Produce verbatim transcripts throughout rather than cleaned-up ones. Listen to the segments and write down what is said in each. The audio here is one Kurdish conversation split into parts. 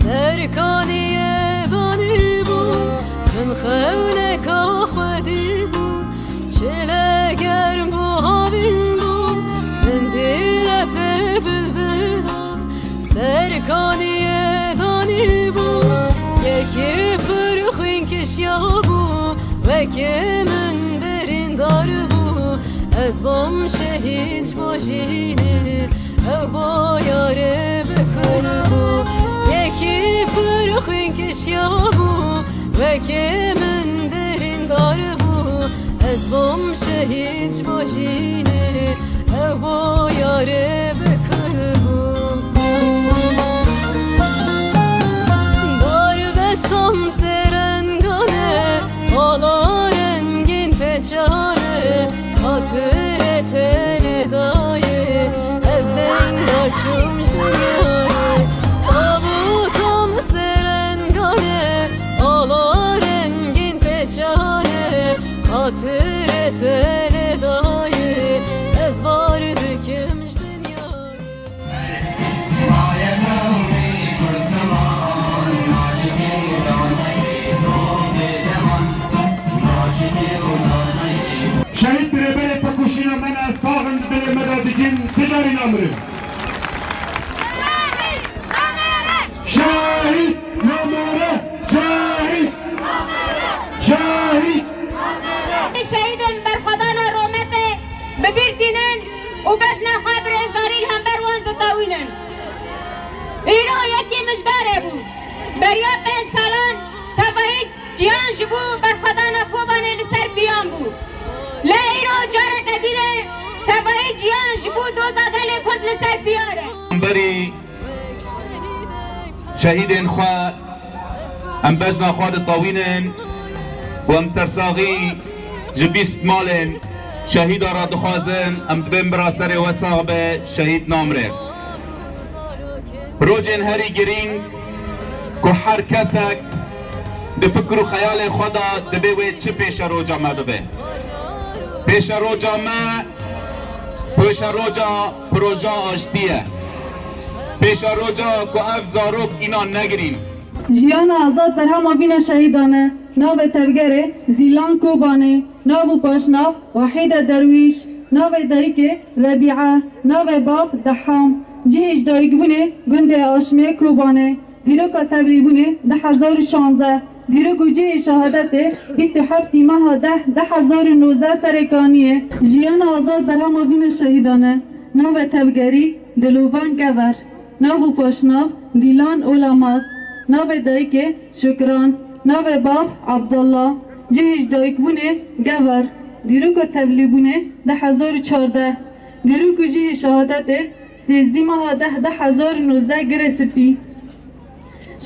Serkaniyê danî bû, min xewneka xwedî bû, çile germ bû, havîn bû, min dîrefê bilbilan. Serkaniyê danî bû, yekî pir xwîn kişya bû, wekî min birîndar bû, ez bûm şehîd ji bo jînê. Ew bo yarê bi kul bû, yekî pir xwîn kişya bû, wekî min birîndar bû, ez bûm şehîd ji bo jînê, ew bo yarê bi kul bû. Darbestam sêrengan e, ala rengîn pêçan e, xatirê te lê dayê, ez deng daçûm ji dinyayê. Tabûta min sêrengan e, ala rengîn pêçan e, xatirê te lê dayê, ez bar dikim ji dinyayê. Şehîd birêberê tekoşîna me ne, ez taxin di dilê me de dikin, ti carî namirim. Şehîd namere! Şehîd! Şehîd! Şehîdên berxwedana Rometê bi bîr tînin û bejna xwe bi rêzdarî li hember wan ditewînin. Îro yekî mijdarê bû. Beriya pênc salan tevayî ciyan ji bo berxwedana Kobanê li ser piyan bû. Lê îro careke dîne tevayî ciyan ji bo doza gelê Kurd li ser piyar e. Berî şehîdên xwe, em bejna xwe ditewînin û em sersaxî ji bîst malên şehîda re dixwazin, em dibên bira serê we sax be, şehîd namire. Rojên herî girîng ku her kesek di fikir û xeyalê xwe de dibê wê çi pêşeroja me bibe. Pêşeroja me, pêşeroja proja aştî ye. Pêşeroja ku ev zarok înan negirîn. Jiyana azad berhema vîna şehîdan e. Navê tevgerê Zîlan Kobanê, nav û paşnav Wahîde Derwîş, navê dayikê Rebîe, navê bav Deham. Cihê ji dayikbûnê gundê Aşmê Kobanê. Dîroka tevlîbûnê du hezar û şanzeh. Dîrok û cihê şehadetê bîst û heftê meha deh du hezar û nozdeh serê kaniyê. Jiyana azad berhema vîna şehîdan e. Navê tevgerî Dilovan Gever. Nav û paşnav Dîlan Olamaz. Navê dayikê Şukran. Navê bav Abdullah. Cihê ji dayikbûnê Gever. Dîroka tevlîbûnê du hezar û çardeh. Dîrok û cihê şehadetê sêzdî meha deh du hezar û nozdeh Girê Spî.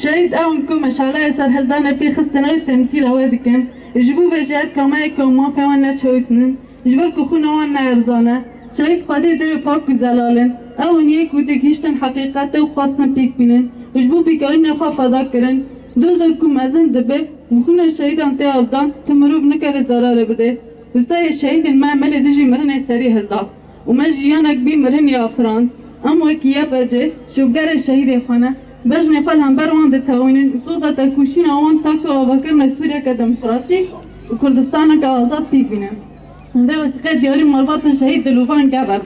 Şehîd ew in ku meşaleyê serhildane pê xistine û temsîla we dikin. Ji bo vê jî her kameyê ku mafê wan neçewîsnin, ji ber ku xwîna wan ne erzan e. Şehîd Xwedê dilê pak û zelal in. Ew in yê ku digihîştin heqîqetê û xwestin pêk bînin û ji bo pêkanîna xwe feda kirin. Doza ku mezin dibe û xwîna şehîdan tê avdan, tu mirov nikare zerarê bide. Wisa yê şehîdên me, me li dijî mirinê serî hilda û me jiyanek bî mirinî afirand. Em wekî Y P C şopgerê şehîdê xwe ne. Bejnê xwe li hember wan ditewînin û soza tekoşîna wan ta ku avakirina Sûriyeke demokratîk û Kurdistaneke azad pêk bînin. Vê wesîqê diyarî malbata şehîd Dilovan Gever.